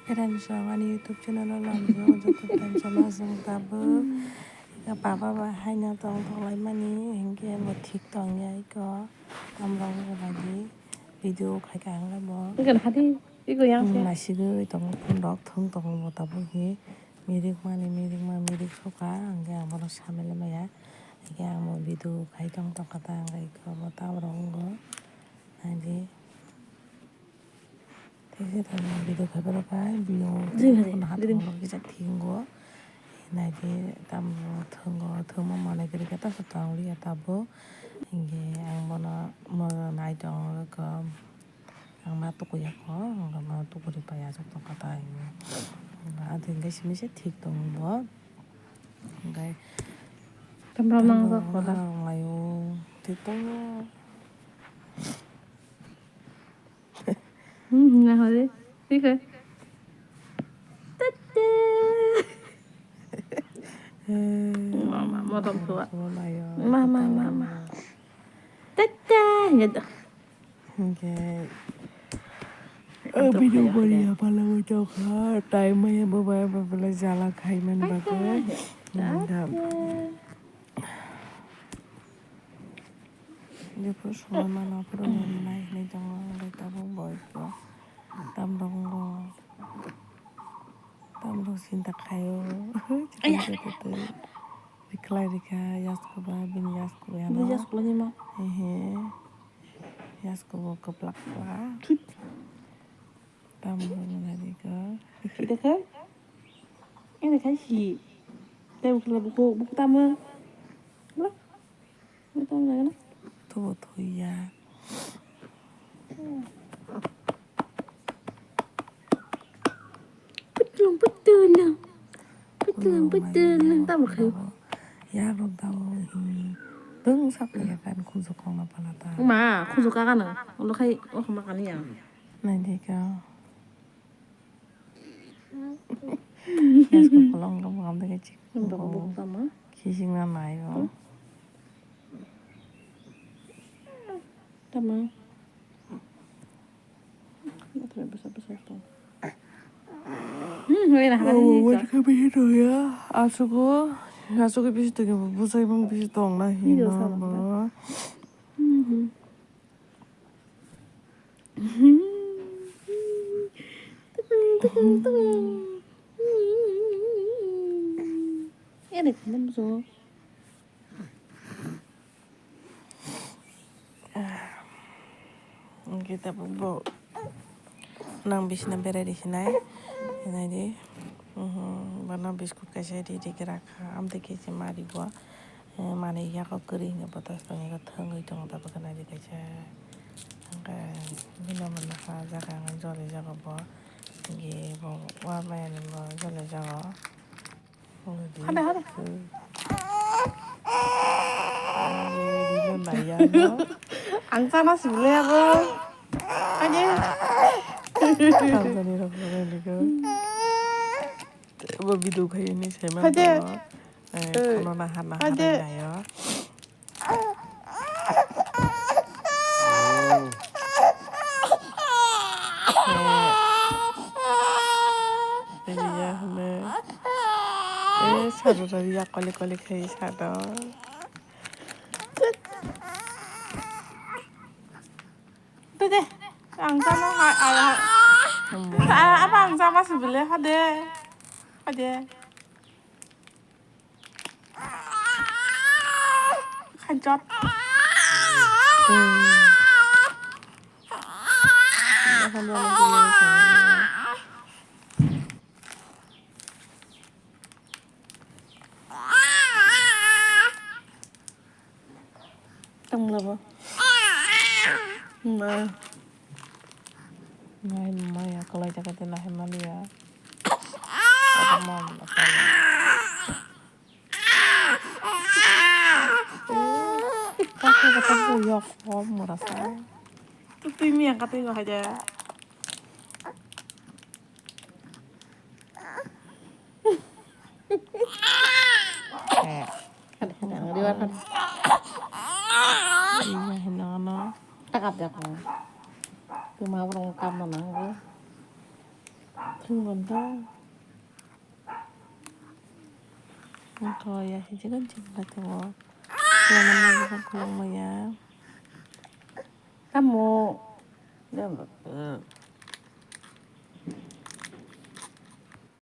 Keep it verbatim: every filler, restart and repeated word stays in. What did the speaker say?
Friends rok ani YouTube channel o lamjak joto friends rok no chwng tabuk. Eka baba bai haino tong tong lai mani hinkhe bo thik tong ya eko. Tamrok bo lagi video khai ka ang bo. Eka hadi eko yang se. Nasigwi tongo phone rok thwng tongo bo tabuk hi. Mirik mani mirik ma mirik soka hinkhe ang bono samile maya. Hinkhe ang bo video khai tong tong kha ta hinkhe eko bo tamrok wngkha. Naidi. Tei se tamo video khaiphano khai bini Jing hai, jing hai. Kisa thingo. Naidi tamo thingo, thwngma manwi kwrwi khe ta swkang liya tabuk. Hinkhe ang bono mono nai tongo khe ang ma tukuya kho, ang ma tukuri pai aswk tongkha ta hinwi. Ado hinkhe simi se thik tongo bo. Hinkhe Tamra tamo mangjak bola. Ang laio thik tongo. Hmm, na hore. Thik hai. Tata. Mama, modom tua. Mama, mama. Tata. Hinkhe. Oh, video bari ya pala ucok ha. Time ya bo bai ba pala jala khai man bagwi. Tata. Jephuru songwi mano aphuru nini nai hinwi tongo, hwnwi tabuk bo eko. Tamrok wngbo, tamrok chinta khaio. Aya. Chikon chikon twi. Riklai rikha, yasko ba, bini yasko ba ano. Bini yasko ba nima? Ehe. Yasko bo kwplak kwplak. Thut. Tamo hwnwi naidi kha. Hi dekha? Ini dekha hi. Tei bukla buku, buku tamo. Lo? Buku tamo lagi na? Tuh, tuh, ya. Putulung, putulung. Putulung, putulung. Tamo khayo. Ya, rok daw, hi. Bwng sak ya kan khunju kong na pala ta. Ma, khunju ka kan. Ulo khai, oh, ma kan ya. Naidi kha. Yasko kolong ka bwkam de khe chik. Bwkam bwkam tamo? Khising na nai o. Tamo? Bwsa bwsa tong. Hmm, hoi na hoi. Oh, wait ka bisi tong ya. Asugo, asugo bisi tong ya. Bwsa ibang bisi tong na hi na ba. Hmm. Tukung, tukung, tukung. Ini kan so. Kita bo nang bisina berai di sinai. Nai di. Bana biskut kaisa di di gerak. Am de kisi mari bo. Eh, manwi yago kwrwi hinkhe botas tongwi thwngwi tongo tabuk khe naidi kaisa. Hwnkhe bini omo nokha jaga wngwi jolijago bo. Hinkhe bo uamayani bo jolijago. Hade, hade. Ang chana sibole abo. Hade. Ang chani rok rok. Bo video khai ni sai man. Hade. Eh, eh, kono na hana hade. Hana nayo. Eh, ini ya hana. Eh, saru saru ya kole kole khai sado. Tete, ang sama ha, ha, ha. Apa ang sama sibole hade. Hade. Khanjot. Tongla bo. Ma. Nai maya kalai jaga de nahai maliya. Kaku kaku yok hom murasa. Tutui miya katui go haja. Iya, hinang ano. Takap jak mo. Tuma borong kam no nang go. Thwngwi tongo. Wngkha ya, sijikon chikon khe tongo. Chwla nang bagwi khulumya. Tamo.